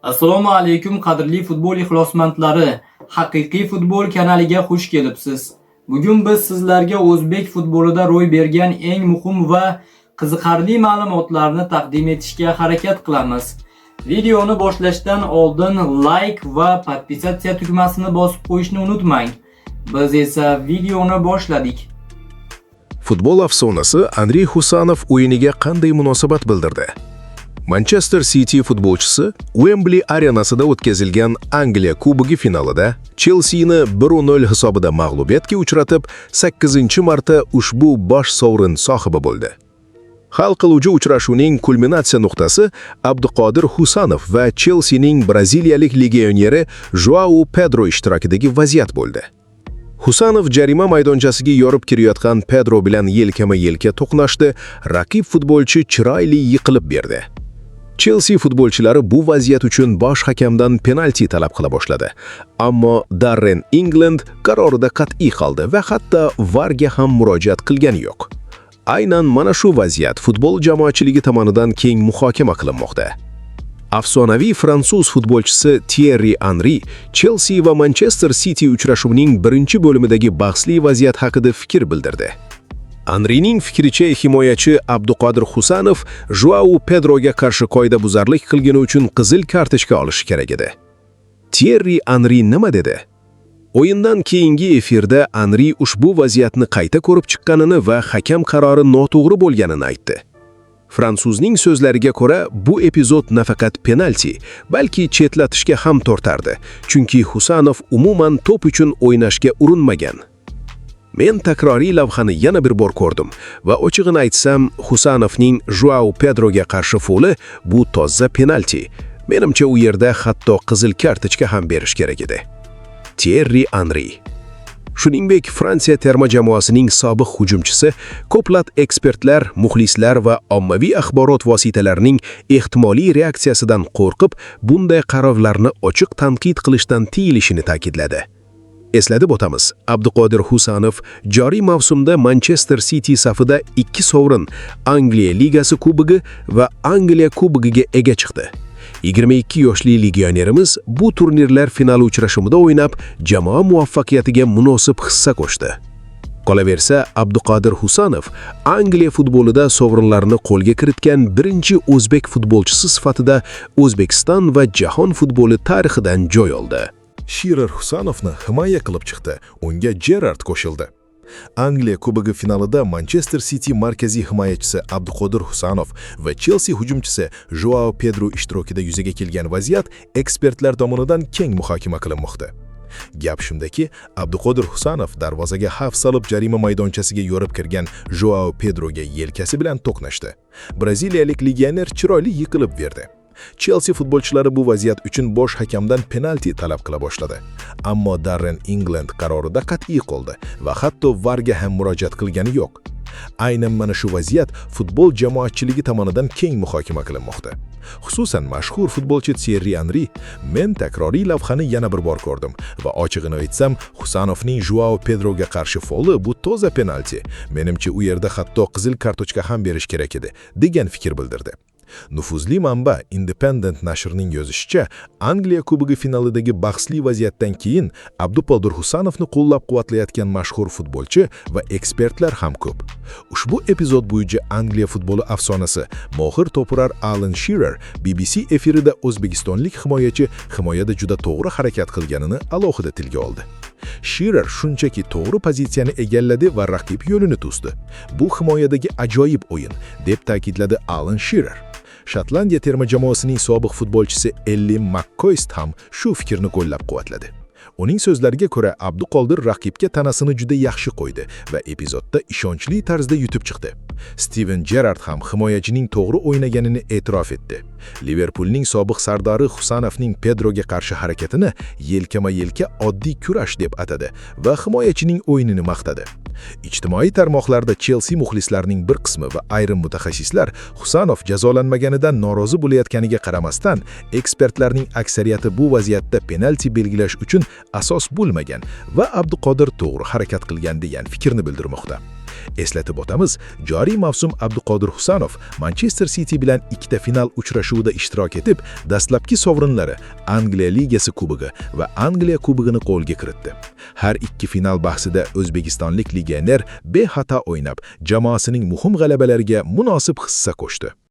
Assalomu alaykum, qadrli futbol ixlosmandlari. Haqiqiy futbol kanaliga xush kelibsiz. Bugun biz sizlarga o'zbek futbolida ro'y bergan eng muhim va qiziqarli ma'lumotlarni taqdim etishga harakat qilamiz. Videoni boshlashdan oldin like va подписаться tugmasini bosib qo'yishni unutmang. Biz esa videoni boshladik. Futbol afsonasi Andrey Husanov o'yiniga qanday munosabat bildirdi? Manchester City futbolchisi Wembley arenasida o'tkazilgan Angliya Kubogi finalida Chelseani 1-0 hisobida mag'lubiyatga uchratib, 8-marta ushbu bosh sovrin sohibi bo'ldi. Hal qiluvchi uchrashuvning kulminatsiya nuqtasi Abduqodir Husanov va Chelseaning braziliyalik legioneri Joao Pedro ishtirokidagi vaziyat bo'ldi. Husanov jarima maydonchasiga yorib kirayotgan Pedro bilan yelkama-yelka to'qnashdi, raqib futbolchi chiroyli yiqilib berdi. Chelsea futbolchilari bu vaziyat uchun bosh hakamdan penalti talab qila boshladi. Ammo Darren England qarorida qat'iy qoldi va hatto VARga ham murojaat qilgani yo'q. Aynan mana shu vaziyat futbol jamoatchiligi tomonidan keng muhokama qilinmoqda. Afsonaviy fransuz futbolchisi Thierry Henry Chelsea va Manchester City uchrashuvining birinchi bo'limidagi bahsli vaziyat haqida fikr bildirdi. Henryning fikricha, himoyachi Abduqodir Husanov Joao Pedroga qarshi qoidabuzarlik qilgani uchun qizil kartochka olishi kerak edi. Thierry Henry nima dedi? O'yindan keyingi efirda Henry ushbu vaziyatni qayta ko'rib chiqqanini va hakam qarori noto'g'ri bo'lganini aytdi. Fransuzning so'zlariga ko'ra, bu epizod nafaqat penalti, balki chetlatishga ham tortardi, chunki Husanov umuman to'p uchun o'ynashga urinmagan. "Men takroriy lavhani yana bir bor ko'rdim va ochig'ini aytsam, Husanovning Joao Pedroga qarshi foli bu toza penalti. Menimcha, u yerda hatto qizil kartochka ham berish kerak edi." Thierry Henry. Shuningdek, Fransiya terma jamoasining sobiq hujumchisi ko'plab ekspertlar, muxlislar va ommaviy axborot vositalarining ehtimoliy reaksiyasidan qo'rqib, bunday qarorlarni ochiq tanqid qilishdan tiyilishini ta'kidladi. Eslatib o'tamiz, Abduqodir Husanov joriy mavsumda Manchester City safida ikki sovrin, Angliya Ligasi Kubogi va Angliya Kubogiga ega chiqdi. 22 yoshli legionerimiz bu turnirlar finali uchrashuvida o'ynab, jamoa muvaffaqiyatiga munosib hissa qo'shdi. Qolaversa, Abduqodir Husanov Angliya futbolida sovrinlarni qo'lga kiritgan birinchi o'zbek futbolchisi sifatida O'zbekiston va jahon futboli tarixidan joy oldi. Shirer Husanovni himoya qilib chiqdi. Unga Gerrard qo'shildi. Angliya Kubogi finalida Manchester City markaziy himoyachisi Abduqodir Husanov va Chelsea hujumchisi Joao Pedro ishtirokida yuzaga kelgan vaziyat ekspertlar tomonidan keng muhokama qilinmoqda. Gap shundaki, Abduqodir Husanov darvozaga xavf solib jarima maydonchasiga yorib kirgan Joao Pedroga yelkasi bilan to'qnashdi. Braziliyalik legioner chiroyli yiqilib berdi. Chelsea futbolchilari bu vaziyat uchun bosh hakamdan penalti talab qila boshladi. Ammo Darren England qarorida qat'iy qoldi va hatto VARga ham murojaat qilgani yo'q. Aynan mana shu vaziyat futbol jamoatchiligi tomonidan keng muhokama qilinmoqda. Xususan, mashhur futbolchi Thierry Henry: "Men takroriy lavhani yana bir bor ko'rdim va ochig'ini aytsam, Husanovning Joao Pedroga qarshi foli bu toza penalti. Menimcha, u yerda hatto qizil kartochka ham berish kerak edi", degan fikr bildirdi. Nufuzli manba Independent nashrining yozishicha, Angliya Kubogi finalidagi bahsli vaziyatdan keyin Abduqodir Husanovni qo'llab-quvvatlayotgan mashhur futbolchi va ekspertlar ham ko'p. Ushbu epizod bo'yicha Angliya futboli afsonasi mohir to'purar Alan Shearer BBC efirida o'zbekistonlik himoyachi himoyada juda to'g'ri harakat qilganini alohida tilga oldi. "Shearer shunchaki to'g'ri pozitsiyani egalladi va raqib yo'lini to'sdi. Bu himoyadagi ajoyib o'yin", deb ta'kidladi Alan Shearer. Shotlandiya terma jamoasining sobiq futbolchisi Elli McCoist ham shu fikrni qo'llab-quvvatladi. Uning so'zlariga ko'ra, Abduqodir raqibga tanasini juda yaxshi qo'ydi va epizodda ishonchli tarzda yutib chiqdi. Steven Gerrard ham himoyachining to'g'ri o'ynaganini e'tirof etdi. Liverpulning sobiq sardori Husanovning Pedroga qarshi harakatini yelkama-yelka oddiy kurash deb atadi va himoyachining o'yinini maqtadi. Ijtimoiy tarmoqlarda Chelsea muxlislarining bir qismi va ayrim mutaxassislar Husanov jazolanmaganidan norozi bo'layotganiga qaramasdan, ekspertlarning aksariyati bu vaziyatda penalti belgilash uchun asos bo'lmagan va Abduqodir to'g'ri harakat qilgan degan fikrni bildirmoqda. Eslatib o'tamiz, joriy mavsum Abduqodir Husanov Manchester City bilan ikkita final uchrashuvida ishtirok etib, dastlabki sovrinlari Angliya Ligasi Kubogi va Angliya Kubogini qo'lga kiritdi. Har ikki final bahsida o'zbekistonlik legioner bexato o'ynab, jamoasining muhim g'alabalariga munosib hissa qo'shdi.